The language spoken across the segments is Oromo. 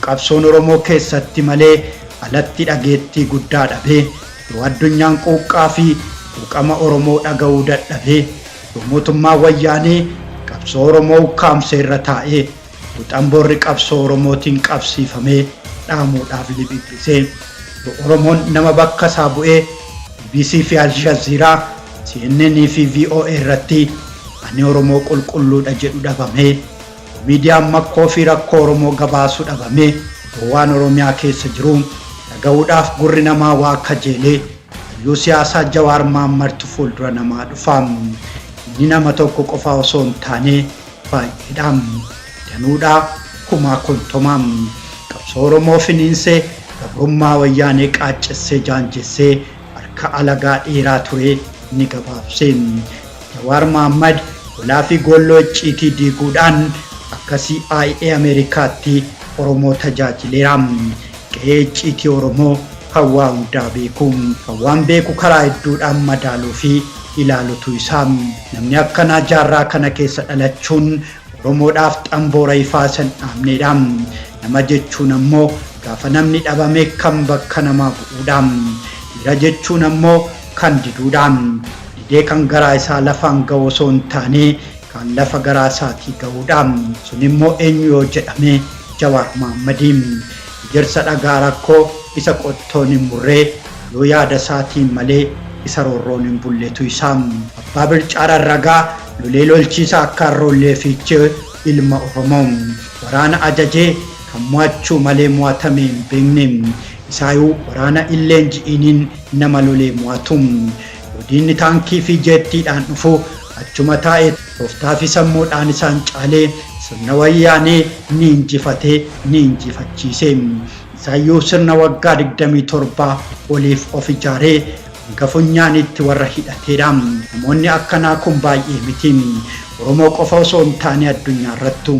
Qabsoon Oromoo keessatti malee alatti dhageettii guddaa dhabe, yoo addunyaan quuqqaa fi quuqama Oromoo dhaga'uu dadhabe, yoo mootummaan Wayyaanee qabsoo Oromoo ukkaamsee irra taa'ee, yoo xamboorri qabsoo Oromootiin qabsiifamee dhaamuudhaaf liphiphisee, yoo Oromoon nama bakka isaa bu'ee bbc fi Aljazeera, CNN fi voa irratti ani Oromoo qulqulluudha jedhu dhabamee, yoo miidiyaan makkoo fi rakkoo Oromoo gabaasu dhabamee, yoo waan Oromiyaa keessa jiru dhaga'uudhaaf gurri namaa waa kajeelee, hayyuu siyaasaa Jawaar Mahammadtu fuuldura namaa dhufa. Inni nama tokko qofaa osoo hin taane baay'eedha. Danuudha, kumaa kuntuma. Qabsoo Oromoo finiinsee, gabrummaa Wayyaanee qaaccessee jaanjessee harka alagaa dheeraa ture ni gabaabse. Jawaar Mahaammad lolaa fi goolloo icciitii diiguudhaan akka CIA Ameerikaatti Oromoo tajaajileera. Qe'ee icciitii Oromoo kan waa hundaa beeku. Kan waan beeku karaa hedduudhaan madaaluu fi ilaalutu isa. Namni akkanaa jaarraa kana keessa dhalachuun Oromoodhaaf xamboora ifaa isa hin dhaamneedha. Nama jechuun ammoo gaafa namni dhabame kan bakka namaa bu'uudha. Dhiira jechuun ammoo kan diduudha. Didee kan garaa isaa lafaan ga'u osoo hin taane kan lafa garaa isaatii ga'uudha. Sun immoo eenyu yoo jedhame Jawaar Mahaammadi. Ejersa dhagaa rakkoo isa qottoon hin murree yoo yaada isaatiin malee isa roorroon hin bulletu isa. Abbaa Bircaa Rarragaa lolee lolchiisa akka Arroollee Fiichee ilma Oromoo. Waraana ajajee kan mo'achuu malee mo'atamee hin beekne. Isaayuu waraana hin leenji'iiniin nama lolee mo'atu. Yoo diinni taankii fi jeettiidhaan dhufu achuma taa'ee tooftaa fi sammuudhaan isaan caalee sirna Wayyaanee ni injifate, ni injifachiise. Isaayyuu sirna waggaa 27 oliif of ijaaree hanga funyaaniitti warra hidhateedha. Namoonni akkanaa kun baay'ee miti. Oromoo qofa osoo hin taane addunyaarrattu.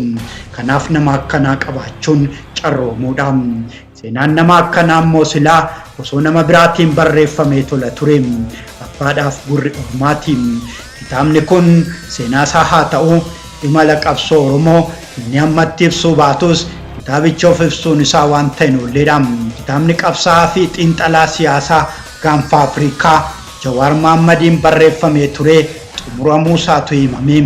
Kanaaf nama akkanaa qabaachuun carroomuudha. Seenaan nama akkanaa immoo silaa osoo nama biraatiin barreeffamee tola ture. Abbaadhaaf gurri ormaati. Kitaabni kun seenaa isaa haa ta'u imala qabsoo Oromoo inni ammatti ibsuu baatus kitaabichi of ibsuun isaa wanta hin oolleedha. Kitaabni qabsaa'aa fi xiinxalaa siyaasaa Gaanfa Afrikaa Jawaar Mahaammadiin barreeffamee ture xumuramuu isaatu himame.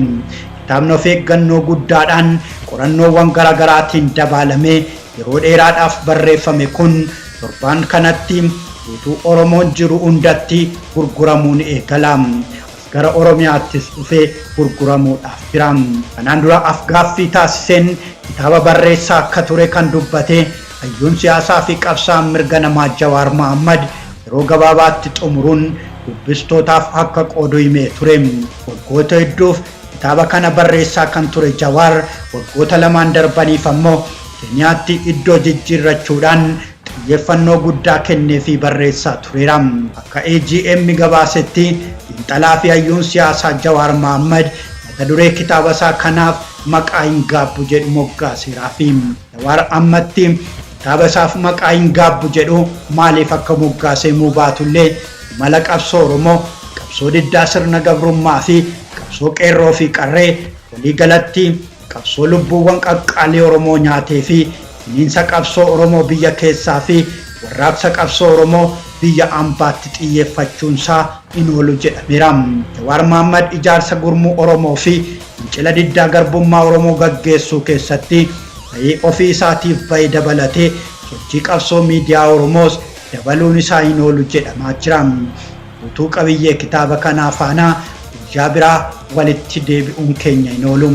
Kitaabni of eeggannoo guddaadhaan qorannoowwan garaagaraatiin dabaalamee yeroo dheeraadhaaf barreeffame kun torbaan kanatti guutuu Oromoon jiru hundatti gurguramuu ni eegala. As gara Oromiyaattis dhufee gurguramuudhaaf jira. Kanaan dura af-gaaffii taasiseen kitaaba barreessaa akka ture kan dubbate hayyuun siyaasaa fi qabsaa'aan mirga namaa Jawaar Mahaammad yeroo gabaabaatti xumuruun dubbistootaaf akka qoodu himee ture. Waggoota hedduuf Kitaaba kana barreessaa kan ture Jawaar waggoota lamaan darbaniif ammoo Keeniyaatti iddoo jijjiirrachuudhaan xiyyeeffannoo guddaa kenneefii barreessaa tureera. Akka AGM gabaasetti xiinxalaa fi hayyuun siyaasaa Jawaar Mahaammad mata duree kitaabasaa kanaaf maqaa hin gaabbu jedhu moggaaseeraafi. Jawaar ammatti kitaaba isaaf maqaa hin gaabbu jedhu maaliif akka moggaase himuu baatullee imala qabsoo Oromoo, qabsoo diddaa sirna gabrummaa fi qabsoo qeerroo fi qarree, walii galatti qabsoo lubbuuwwan qaqqaalii Oromoo nyaatee fi finiinsa qabsoo Oromoo biyya keessaa fi warraaqsa qabsoo Oromoo biyya ambaatti xiyyeeffachuunsaa hin oolu jedhameera. Jawaar Mahaammad ijaarsa gurmuu Oromoo fi fincila diddaa garbummaa Oromoo gaggeessuu keessatti gahee ofii isaatiif bahe dabalatee sochii qabsoo miidiyaa Oromoos dabaluun isaa hin oolu jedhamaa jira. Guutuu qabiyyee kitaaba kanaa faana guyyaa biraa walitti deebi'uun keenya hin oolu.